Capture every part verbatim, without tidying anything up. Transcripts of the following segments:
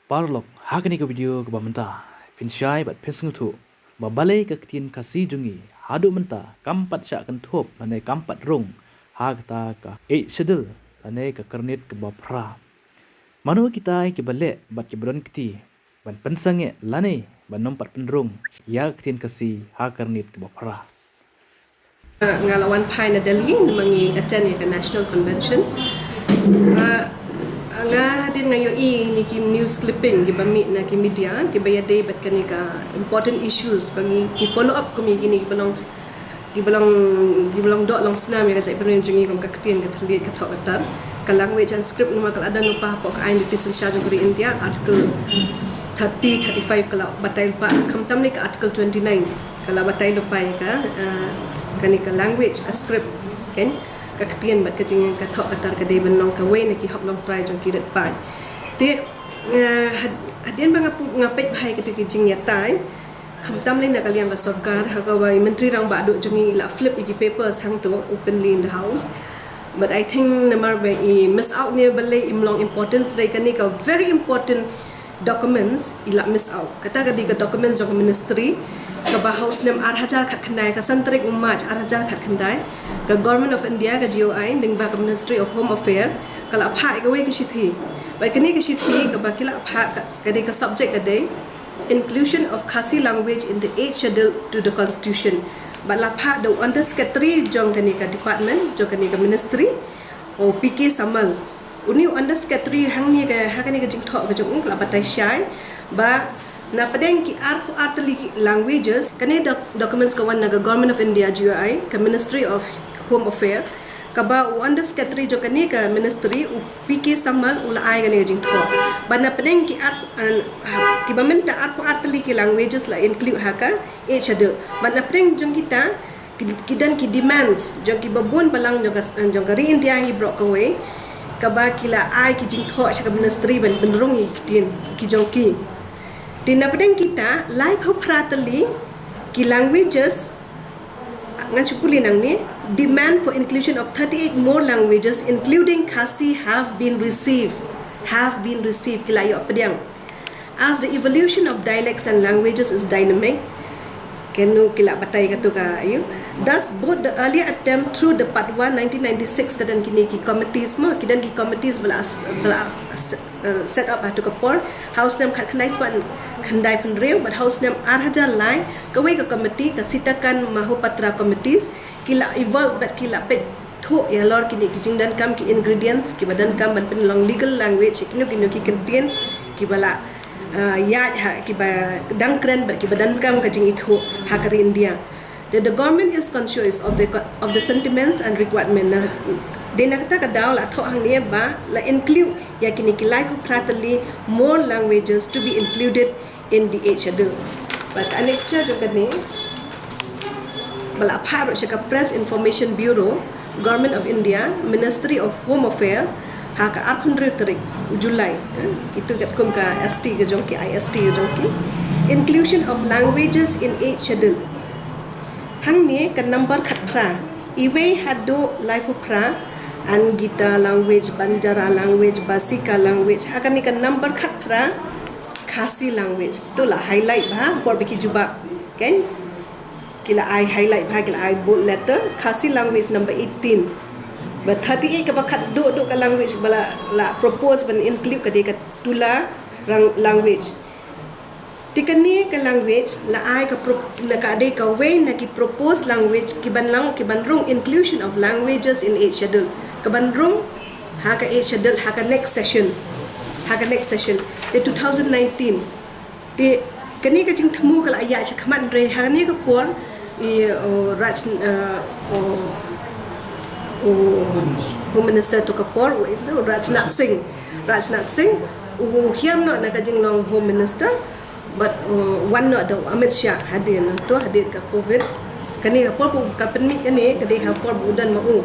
Paralok, ha kane ka video kaba mynta, phin shai bad phin sngewthuh ba balei ka ktien Khasi jong ngi haduh mynta kam pat shah kynthup lane kam pat rung ha kata ka Eighth Schedule lane ka Kyrnit kaba Phra. Mano kitai kiba leh bad kiba don kti ban pynsangeh lane ban ym pat pynrung ïa ka ktien Khasi ha ka Kyrnit kaba Phra? Nga la wan phai na Delhi namar ngi attend ïa ka National Convention. Nga, nga hadien nga ïohi ïa kine ki news clipping kiba mih na ki media kiba ïadei bad kane ka important issues ba ngi ki follow up kum ïa kine kiba long, kiba long, kiba long doh long snam ïa ka jaitbynriew jong ngi kum ka ktien, ka thylliej, ka thoh ka tar, ka language and script, namar ka la don lypa hapoh ka aiñ lynti synshar jong ka ri India, Article thirty, thirty-five ka la batai lypa, khamtam ne ka Article twenty-nine ka la batai lypa ïa ka, eh, kane ka language, ka script, kan, ka ktien bad ka jingïeng, ka thoh ka tar ka dei ban long kawei na ki hok longtrai jong ki riewpaid. Te, eh, had-, hadien ba nga pu-, nga peit bha ïa kito ki jingïatai, khamtam lei na ka liang ka sorkar, ha kaba i Myntri Rangbah Duh jong ngi i la flip ïa ki papers hangto openly in the house. But I think namar ba i miss out ne balei im long importance, dei kane ka very important documents i la miss out. Kata ka dei ka documents jong ka ministry kaba ha u snem ar hajar khatkhyndai, ka san tarik u March ar hajar khatkhyndai, ka Government of India, ka G O I, lyngba ka Ministry of Home Affairs, ka la phah ïa kawei ka shithi. Bad kane ka shithi kaba ki la phah ka, ka dei ka subject ka dei Inclusion of Khasi language in the Eighth Schedule to the Constitution. Bad la phah da u Under Secretary jong kane ka department, jong kane ka ministry, u P K Samal. Une u Under Secretary hangne ka, ha kane ka jingthoh ka jong u ka la batai shai ba na pdeng ki arphew ar tylli ki languages, kane doc-, documents ka wan na ka Government of India, G O I, ka Ministry of Home Affairs, kaba u Under Secretary jong kane ka ministry, u P K Samal, u la ai kane ka jingthoh ba na pdeng ki ar-, an, ha, kiba mynta arphew ar tylli ki languages la include ha ka Eighth Schedule. Bad na pdeng jong kita ki, ki don ki demands jong kiba bun balang jong ka, jong ka ri India hi baroh kawei, kaba ki la ai ki jingthoh sha ka ministry ban pynrung ïa ki ktien ki jong ki. Te na pdeng kita laiphew phra tylli ki languages, ngan shu pule nangne, demand for inclusion of thirty-eight more languages including Khasi have been received, have been received, ki la ïoh pdiang. As the evolution of dialects and languages is dynamic, kano ki la batai kato ka, ayu, thus both the earlier attempt through the Part One nineteen ninety-six, ka don kine ki committees mo, ki don ki committees ba la, ba la, uh, set up ha kato ka por, ha u snem khatkhyndai spah khyndai phew hynriew, bad ha u snem ar hajar lai, kawei ka committee, ka Sitakan Mohapatra Committees, ki la evolve bad ki la peit thuh ïalor kine ki jingdonkam, ki ingredients kiba donkam ban pynlong legal language ïa kino kino ki kyntien kiba la, ah, ïaid ha, kiba dang kren bad kiba donkam ka jingithuh ha ka ri India. The, the government is conscious of the co-, of the sentiments and requirement. Na, dei na kata ka daw la thoh hangne ba la include ïa kine ki laiphew phra tylli more languages to be included in the Eighth Schedule. Bad ka annexure jong kane ba la phah ruh sha ka Press Information Bureau, Government of India, Ministry of Home Affairs, ha ka arphew hynriew tarik u July, eh, kito katkum ka S T ka jong ki, I S T ka jong ki. Inclusion of languages in Eighth Schedule. Hangne ka number khatphra, iwei haduh laiphew phra, Angita language, Banjara language, Basika language, ha kane ka number khatphra, Khasi language. To la highlight bha por ba ki jubab, kan? Ki la ai highlight bha, ki la ai bold letter, Khasi language number eighteen. Ba thirty-eight kaba khatduh duh ka language ba la, la propose ban include ka dei ka Tula rang-, language. Te kane ka language la ai ka pro-, na ka dei kawei na ki proposed language kiban long, kiban rung inclusion of languages in Eighth Schedule, kaban rung ha ka Eighth Schedule, ha ka next session, ha ka next session, te two thousand nineteen. Te kane ka jingthmu ka la ïaid shakhmat, hynrei ha kane ka por i, uh, Raj, uh, uh, uh, Home Minister to ka por, u, u Rajnath Singh, Rajnath Singh u hiar noh na ka jinglong Home Minister, bad, uh, wan noh da u Amit Shah hadien, nangta hadien ka covid. Kane ka por ba ka pynmih kane ka dei ha por ba u don ma u.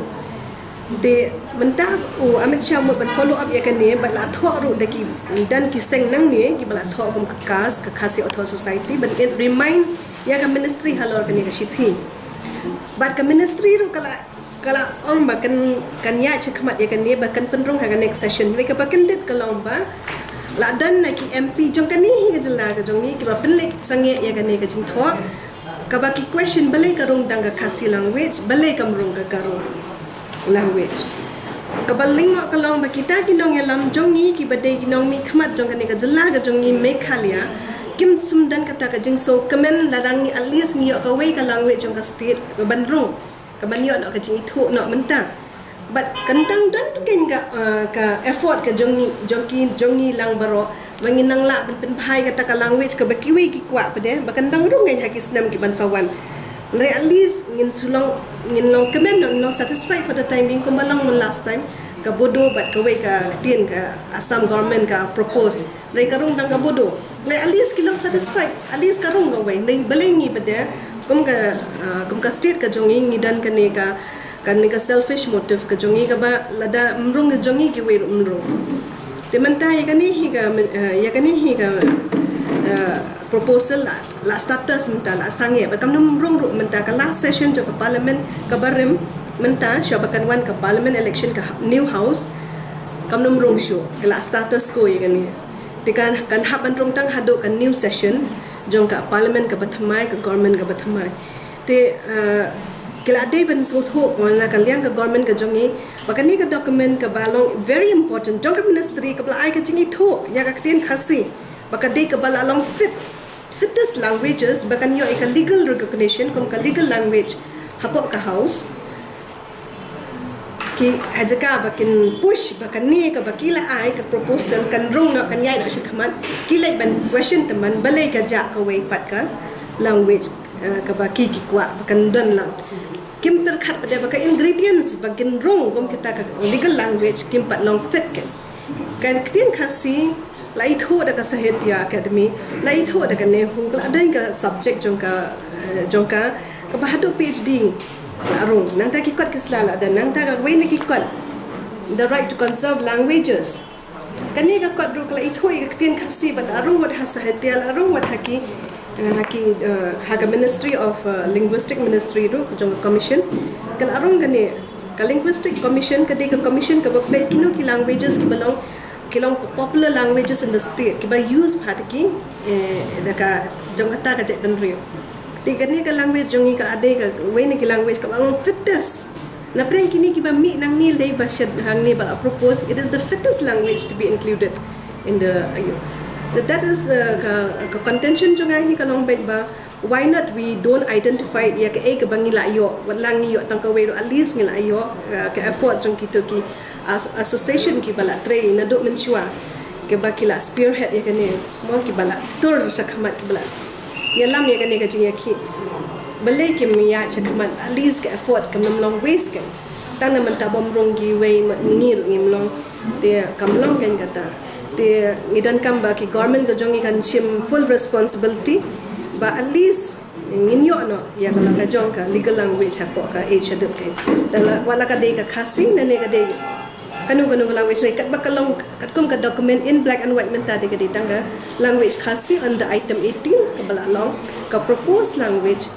Te mynta u Amit Shah mut ban follow up ïa kane, bad la thoh ruh da ki, don ki seng nangne kiba la thoh kum ka KAS, ka Khasi Authors' Society, ban remind ïa ka ministry halor kane ka shithi. Bad ka ministry ruh ka la, ka la ong ba kan, kan ïaid shakhmat ïa kane, ba kan pynrung ha ka next session. Hynrei kaba kyndit ka long ba La don na ki M P jong kane hi ka jylla ka jong ngi kiba pynleit sangeh ïa kane ka jingthoh. Kaba ki question balei ka rung tang ka Khasi language, balei kam rung ka Garo language. Kaba lyngkot ka long ba kita ki nongïalam jong ngi kiba dei ki nongmihkhmat jong kane ka jylla ka jong ngi Meghalaya, kim sngewdon kata ka jingsngewkmen lada ngi at least ngi ïoh kawei ka language jong ka state ban rung, ka ban ïoh noh ka jingithuh noh mynta. Bad kan dang don kein ka, uh, ka effort ka jong ngi, jong ki, jong ngi lang baroh ba ngin nang lah ban pynbha ïa kata ka language kaba kiwei ki kwah pat de ba kan dang rung kein ha ki snem ki ban sa wan. Hynrei at least ngin shu long, ngin long kmen noh, ngin long satisfied for the time being kumba long last time. Ka Bodo bad kawei ka ktien ka Assam government ka propose, hynrei ka rung tang ka Bodo. Hynrei at least ki long satisfied, at least ka rung kawei. Hynrei balei ngi pat de kum ka, uh, kum ka state ka jong ngi ngi don kane ka, kane ka selfish motive ka jong ngi kaba lada ym rung ka jong ngi kiwei ruh ym rung. Te mynta ïa kane hi ka, uh, ïa kane hi ka, uh, proposal la, la status mynta la sangeh bad kam nym rung ruh mynta ka last session jong ka parliament kaba rim mynta shuwa ba kan wan ka parliament election ka new house. Kam nym rung shuh, ka la status quo ïa kane. Te kan, kan hap ban rung tang haduh ka new session jong ka parliament kaba thymmai, ka government kaba thymmai. Te, uh, ki la dei ban sngewthuh na ka liang ka government ka jong ngi ba kane ka document kaba long very important jong ka ministry kaba la ai ka jingithuh ïa ka ktien Khasi ba ka dei kaba la long fit, fittest languages ba kan ïoh ïa ka legal recognition kum ka legal language hapoh ka house. Ki ha jaka ba kin push ba kane kaba ki la ai ka proposal kan rung noh, kan ïaid noh shakhmat, ki leit ban question tymmen balei ka jah kawei pat ka language, uh, kaba ki, ki kwah ba kan don lang. Kim pyrkhat pat de ba ka ingredients ba kin rung kum kita ka legal language kim pat long fit kein. Ka ktien Khasi la ithuh da ka Sahitya Academy, la ithuh da ka NEHU, la don ka subject jong ka, eh, jong ka, kaba haduh PhD la rung. Nangta ki kot ki sla la don, nangta kawei na ki kot, the right to conserve languages. Kane ka kot ruh ka la ithuh ïa ka ktien Khasi bad la rung wat ha Sahitya, la rung wat ha ki, eh, ha ki, eh, ha ka Ministry of, eh, Linguistic Ministry ruh jong ka commission. Ka la rung kane ka Linguistic Commission ka dei ka commission kaba peit kino ki languages kiba long, ki long popular languages in the state kiba use pat ki, eh, da ka jong kata ka jaitbynriew. Te kane ka language jong ngi ka dei kawei na ki language kaba long fittest. Na pdeng kine kiba mih nangne lei ba shet hangne ba la propose, it is the fittest language to be included in the, ayo. That, that is, uh, ka, ka contention jong nga hi ka long beit ba why not we don't identify ïa kaei kaba ngi la ïoh, wat la ngi ïoh tang kawei ruh at least ngi la ïoh, uh, ka effort jong kito ki as-, association kiba la trei naduh mynshuwa, kiba ki la spearhead ïa kane, mo, kiba la tur shakhmat, kiba la ïalam ïa kane ka jingïakhih. Balei kim ïaid shakhmat, at least ka effort kam nym long waste kein. Tang namar ba ym rung kiwei, ma ngi ruh ngim long. Te kam long kein kata. Te ngi donkam ba ki government ka jong ngi kan shim full responsibility ba at least ngin ïoh noh ïa ka la ka jong ka legal language hapoh ka Eighth Schedule kein. Te la, wat la ka dei ka Khasi ne ne ka dei kano kano ka language ne, katba ka long, katkum ka document in black and white mynta dei ka dei tang ka language Khasi under item eighteen kaba la long ka proposed language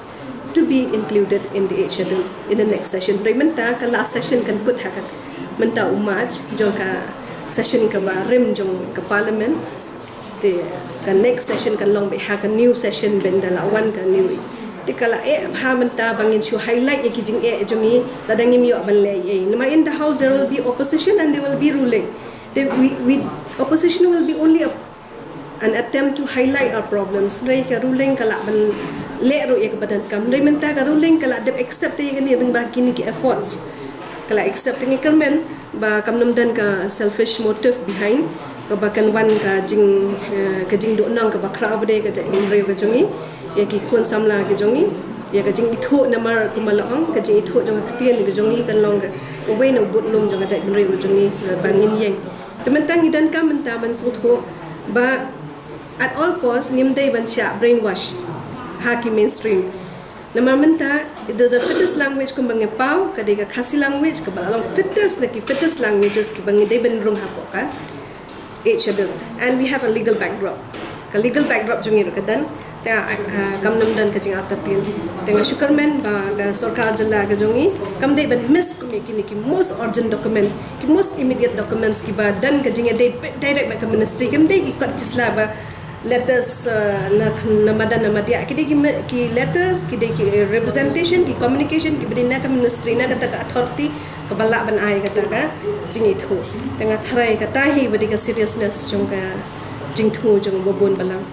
to be included in the Eighth Schedule in the next session. Hynrei mynta ka last session kan kut ha ka mynta u March jong ka session kaba rim jong ka parliament. Te ka next session kan long beit ha ka new session ban da la wan ka new. Te ka la eh bha mynta ba ngin shu highlight ïa ki jingeh jong ngi lada ngim ïoh ban leh ei. Namar in the house there will be opposition and there will be ruling. Te we, we, opposition will be only a, an attempt to highlight our problems. Hynrei ka ruling ka lah ban leh ruh ïa kaba donkam. Hynrei mynta ka ruling ka lah dep accept ïa kane lyngba kine ki efforts. Ka lah accept, ngi kyrmen ba kam nym don ka selfish motive behind, kaba kan wan ka jing, eh, ka jingduhnong kaba khraw ba dei ka jaitbynriew ka jong ngi, ïa ki khun samla ka jong ngi, ïa ka jingithuh namar kumba la ong ka jingithuh jong ka ktien ka jong ngi kan long ka, kawei na u budlum jong ka jaitbynriew ka jong ngi, eh, ba ngin ïeng. Te mynta ngi donkam mynta ban sngewthuh ba at all cost ngim dei ban shah brainwash ha ki mainstream. Namar mynta, the, the fittest language kumba ngi paw, ka dei ka Khasi language, kaba la long fittest na ki fittest languages kiba ngi dei ban rung hapoh ka Eighth Schedule. And we have a legal backdrop. Ka legal backdrop jong ngi ruh ka don, Te, ah, kam nym don ka jingartatien. Te nga shu kyrmen ba ka sorkar jylla ka jong ngi kam dei ban miss kum ïa kine ki most urgent document, ki most immediate documents kiba don ka jingïadei direct bad ka ministry, kam dei ki kot ki sla ba letters, ah, na, na madan na madiah, ki dei ki, ki letters, ki dei ki representation, ki communication kiba dei na ka ministry, na kata ka authority kaba lah ban ai kata ka jingithuh. Te nga tharai kata hi ba dei ka seriousness jong ka jingthmu jong ba bun balang.